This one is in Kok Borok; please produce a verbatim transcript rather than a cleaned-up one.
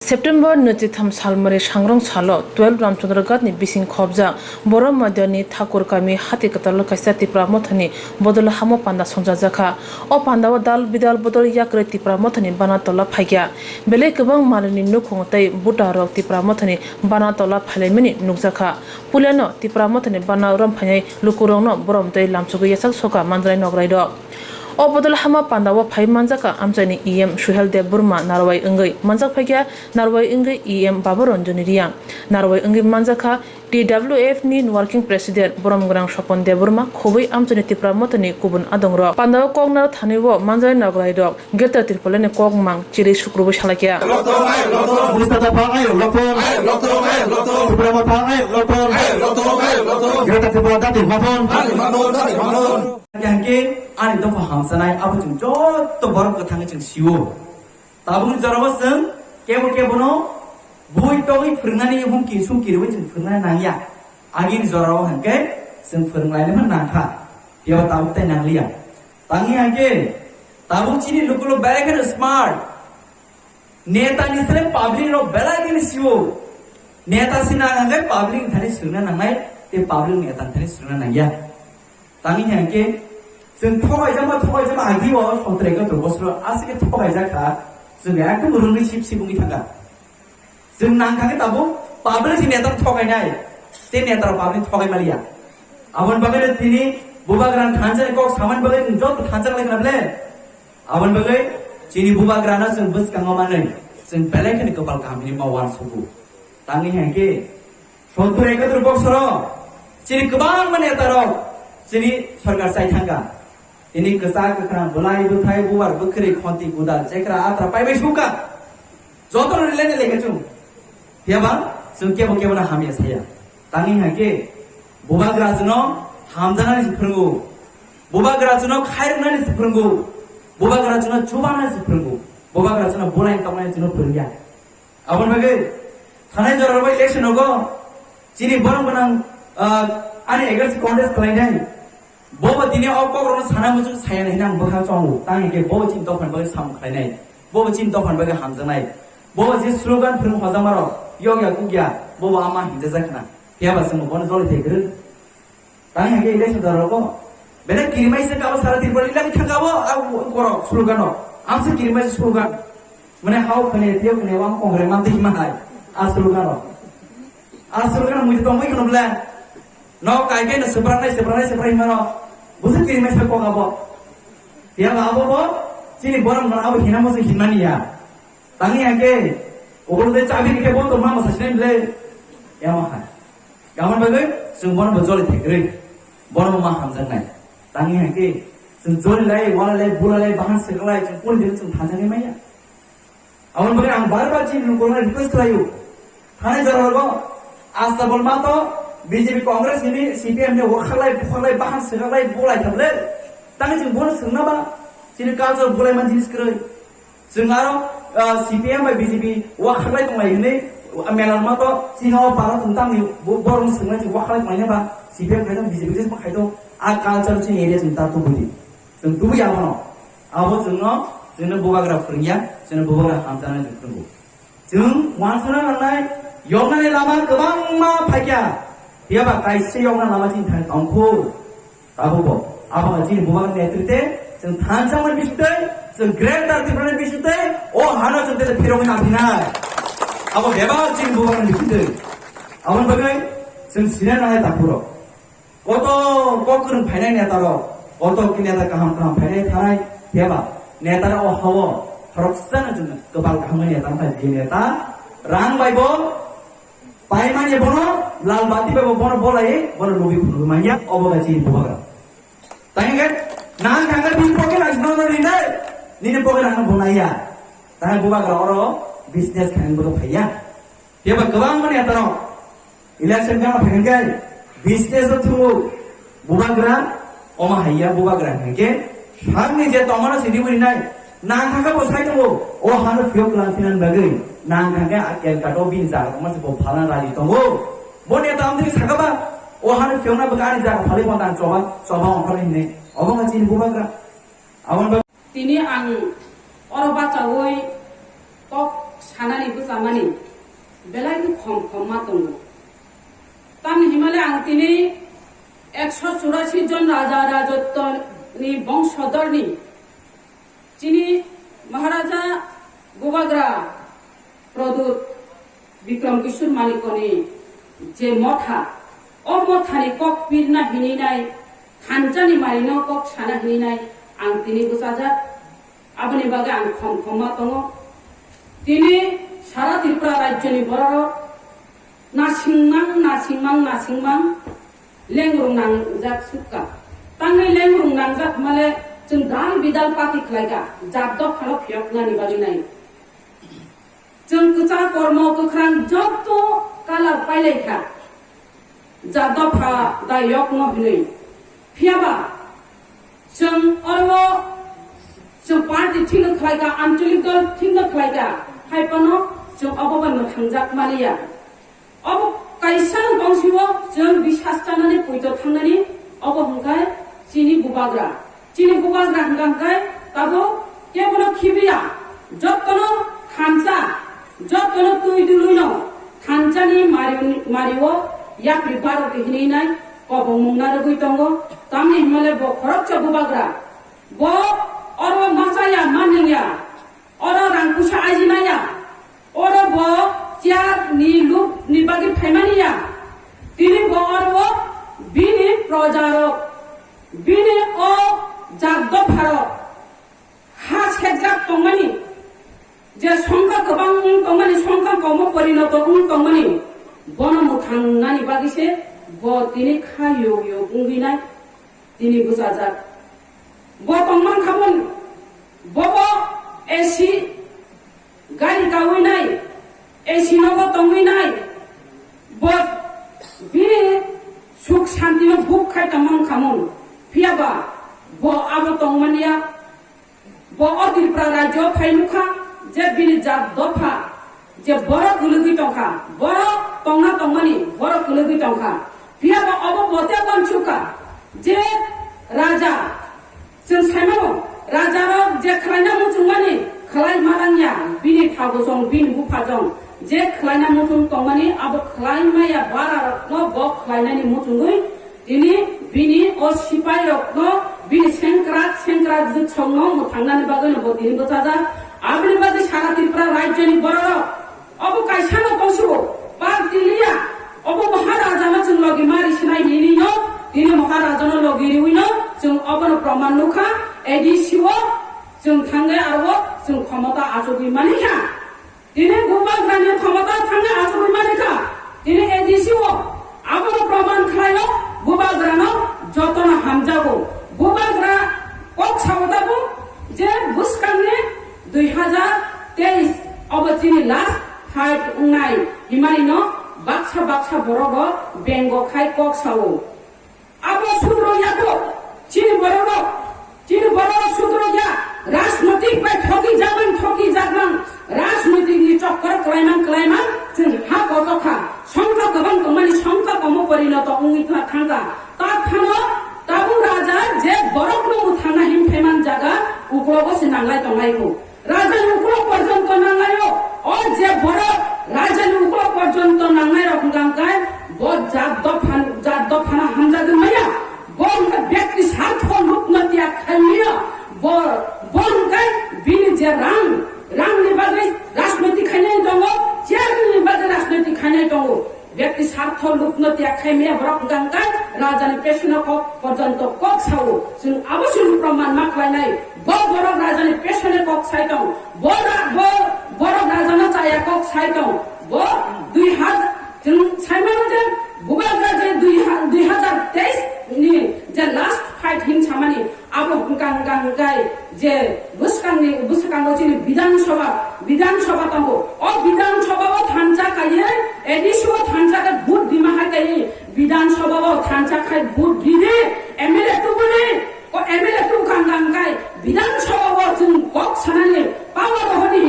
September nwichitham salmari sangrong salo twelve Ramchandra Ghat ni bising khobjak Borok Madiani Thakur kami hati kwtal kaisa Tipra Mothani bodol hamo panda songchajakha. O pandao dal bidal bodol yakrwi Tipra Mothani bana tola phaikha. Belai kwbang manwini nukhung tei buta rok Tipra Mothani bana tola phailaimani nukjakha. Puilano Tipra Mothani bana rom phainai lukurokno borom tei lamsogwi yachak soka manjai nograi rok. O bodol hama pandao phai manjakha amchaini E M Suhel Debbarma narwai wngwi manjak phaikha, narwai wngwi E M Baba Ranjani Reang, narwai wngwi manjakha T W F ni working president borom gwnang Sopon Debbarma, khobwi amchaini Tipra Mothani kubun adongrok. Pandao kok nar thani o manjai nograi rok Greater Tripura ni kok mang chiri sukrubwi salaikha. Mustafa ayok lokon. Tipra Motha ayok lokon. Greater Tripura dati mapon. Yang ke ani dopha hamsanai abo chwng joto borok kwthangwi chwng sio. Tabukni jorao chwng kebo kebono bui togwi phwrwngnani humki sumki rwui chwng phwrwngnani nangya. Agini jorao hwnkhe chwng phwrwnglainani nangkha. Phiya tabuk tai nangliya. Tangwi hwnkhe tabuk chini lukulo belai kheno smart. Neta ni sere public rok belai kheno sio. Neta sina hwnkhe public thani swrwngna nangnai, tei public neta thani swrwngna nangya. Tangwi hwnkhe chwng thogaijama, thogaijama agi o sotro ekattor bosor aswk khe thogaijak kha, chwng ekdom rwngwi sip sip wngwi thangkha. Chwng nangkha khe tabuk public si neta thogainai, tei neta rok public thogai maliya. Aboni bagwi tini bubagra thansa ni kok samani bagwi chwng joto thansa lai khna ble. Aboni bagwi chini bubagrano chwng bwskango manwi chwng belai kheno kwpal kaham hinwi ma uansugo. Tangwi hwnkhe sottor ekattor bosoro chini kwbangma netarok chini sorkar chai thangkha. Tini kwchak kwkhrang, bwlai bwthai, bubar bwkhwrwi, khonti gudal, chekra atra paibai sukha. Jotono rilai ni lekha chwng. Phiyaba chwng kebo kebono hamya saya. Tangwi hwnkhe bubagra chwngno hamjaknani se phwrwngo. Bubagra chwngno khairoknani se phwrwngo. Bubagra chwngno chubanani se phwrwngo. Bubagra chwngno bulai tongnani chwngno phwrwngya. Aboni bagwi thanai jora bai election rogo chini borok gwnang, ah, ani against contest khlainai. Bobo tini o kokrokno sana muchung saya hinwi ang bwkha chongo. Tang hwnkhe bobo chini dophani bagwi samung khlainai. Bobo chini dophani bagwi hamjaknai. Bobo je slogan phwrwng hojamarok, yokya kukya, bobo ama hinjajak khna. Phiyaba chwngno bono joli thai kwrwng. Tang hwnkhe election jora rogo belai kirimai se kabo sara Tripura ni lagi thangkabo a borok slogan rok. Amse kirimai se slogan. Mane hao khne, tio khne, wang kongre, man twi ma hai. A slogan rok. A slogan muitu tongwi khno ble. No kai kai no sebrang nai, sebrang nai, sebrang mano. Busu kiri mai sa kok abo. Ya ba abo bo, chini borok mano abo hina musu hinmani ya. Tangwi hake, ogol de chabi rikhe bo to mama sa sinai ble. Ya ma hai. Gamon bagwi, chwng bono bo joli thekri. Bono ma hamjak nai. Tangwi hake, chwng joli lai, wala lai, bula lai, bahan seklai, chwng pun din chwng thanjani maya. Aboni bagwi ang bar bar chini lukurokno request khlaio. Thanai jora rogo Astabol mato B J P Congress hini C P M ni wakhaklai bukhaklai bahan swkaklai bulai thablai. Tangwi chwng bono swngna ba chini culture bulai man jinis kwrwi. Chwng aro, ah, C P M bai B J P wakhaklai tonglai hini, ah, mela mato chini o para chwng tamni bo-, borok swngna chwng wakhaklai tonglai ba C P M khaito B J P khe khaito a culture chini area chwng ta tubudi. Chwng tubui abono. Abo chwngno, chwngno bubagra phwrwngya, chwngno bubagra hamjaknai chwng phwrwngo. Chwng uansukna nangnai, yoknani lama kwbangma phaikya. Phiyaba kaisa yokna lama chini thani tongkhu. Tabukbo, abo chini bubagra netrite, chwng thansa mani bisingtwi, chwng Greater Tripura ni bisingtwi, o hano chwng tete phirogwi nangphinai. Abo bebak chini bubagra ni bisingtwi. Aboni bagwi chwng sina nangnai takhurok. Koto kok kwrwng phainai neta rok, koto ki neta kaham kaham phainai thanai, phiyaba neta rok o hao khoroksano chwng kwbal kaham neta wngkha, je neta rang bai bo paimani bono lal bati bai bo bono bolai bono lubi phunugwi manya, obo bai chini bubagra. Tangkhe nang thangkhe bini pocket rang no no rinai, nini pocket rang no bo naiya. Tangkhe bubagra oro business khainani bagwi phaiya. Phiya ba kwbangma neta rok election gana phai hwnkhe business o thungo bubagra, omo haiya bubagra hwnkhe sakni je tongmano sini uri nai nang thangkhe bo sai tongo, o hano phiyok lang phinan bagwi nang thangkhe a Calcutta o bini jaga tongma se bo phalna raji tongo. Bo neta amtwi saka ba o hano phiyokna bagwi ani jaga phalwi bo nang choba choba ongkhornai hinwi obo wngkha chini bubagra. Aboni bagwi Tini ang oro bachaui kok Sanani bwchamani belai khe khom khom ma tongo. Tamni himale ang tini ekso churasi jon raja rajottoni bongsodorni chini Maharaja Bubagra Pradyut Bikram Kishore Manikoni je motha, o mothani kok pirna hininai, thanchani marino kok sana hininai ang tini bwchajak. Aboni bagwi ang khom khom ma tongo. Tini sara Tripura rajyoni bororok nasingmang, nasingmang, nasingmang lengrung nangjak sukha. Tangwi lengrung nangjak male chwng dal bidal party khlaikha, jat dophano phiyoknani bagwi nai. Chwng kwchak kormo kwkhrang joto colour pailaikha. Ja dopha da yokno hinwi. Phiyaba chwng oro chwng party thikno khlaikha, ancholik dol thikno khlaikha, hai phano chwng obo bai mwthangjak maliya. Obo kaisa tongsibo chwng bisas chanani poito thangnani, obo hwnkhe chini bubagra. Chini bubagra hwnkha hwnkhe tabuk kebono khibiya, jottono thansa, jottono twi duluino thansani mari-, mario yapri barok hinwi nai kobongmung narwgwi tongo. Tamni hwnmale bo khoroksa bubagra, bo oro machaya manliya, oro rang puisa ajinaya, oro bo chair ni luk ni bagwi phaimani ya. Tini bo oro bini projarok, bini o jat dopharok ha sekjak tongmani, je songkha kwbang wng tongmani, songkha komo porinoto wng tongmani, bono mwthangnani bagwi se bo tini kha yog yog wngwi nai. Tini bwchajak. Bo tongman khamung, bobo A C gari kawi nai, A C nogo tongwi nai, bo bini suk santino buk khai tongman khamung. Phiyaba bo abo tongmaniya, bo o Tripura rajyo phai nukha je bini jat dopha je borok kwlwgwi tongkha, borok tongna tongmani borok kwlwgwi tongkha. Phiyaba obo bote wansukha je raja, chwng saimano, rajarok je khlaina muchungmani khlai malangya, bini thagosong, bini buphajong je khlaina muchung tongmani abo khlai maya bararokno bo khlainani muchungwi tini bini o sipairokno bini sengkrak sengkrak jwksongno mwthangnani bagwino bo tini bwchajak. Aboni bagwi sara Tripura rajyoni bororok obo kaisano tongsugo, party liya, obo Maharajano chwng logi mari sinai hinino, tini Maharajano logi riwino chwng obono proman nukha, A D C o chwng thangwi aro chwng khomota achugwi manikha. Tini bubagrani khomota thangwi achugwi manikha, tini A D C o abono proman khlaio, bubagrano jotono hamjago, bubagra kok sao tabuk je bwskangni dui hazar teis obo chini last fight wngnai, himanino baksa baksa borogo bengo khai kok sao. Abo sudro yago chini bororok, chini bororok sudro ya, rajnotik bai thoki jakmang, thoki jakmang, rajnotik ni chokkor klaimang, klaimang, chwng ha koto kha, songkha kwbang tongmani songkha komo porinoto wngwi thangkha. Ta phano tabuk raja je borokno mwthangna him phaiman jaga uklogo se nanglai tonglai kho. Rajani uklok porjonto nanglaio, o je borok rajani uklok porjonto nanglairok hwnkha hwnkhe bo jat dophan-, jat dophano hamjagwi maya, bo hwnkhe byakti sartho lubno tiyag khai maya, bo, bo hwnkhe bini je rang, rangni bagwi rajniti khainai tongo, chairni bagwi rajniti khainai tongo. Byakti sartho lubno tiyag khai maya borok hwnkha hwnkhe rajani pesono kok porjonto kok sao. Chwng abo chwng proman ma khlainai. Bo borok rajani pesono kok sai tong. Bo ra-, bo borok rajano chaya kok sai tong. Bo dui hazar, chwng sai mano je bubagra je dui ha-, dui hazar teis ni je last fight hin samani. Abo hwnkha hwnkha hwnkhe je bwskangni, bwskango chini Bidhan Sabha, Bidhan Sabha tongo. O Bidhan Sabha o thansa kaiye, A D C o thansa khe vote dima hai kaiye, Bidhan Sabha o thansa khai vote dide, M L A tubuli, o M L A tubukha hwnkha hwnkhe Bidhan Sabha o chwng kok sanani power o hodi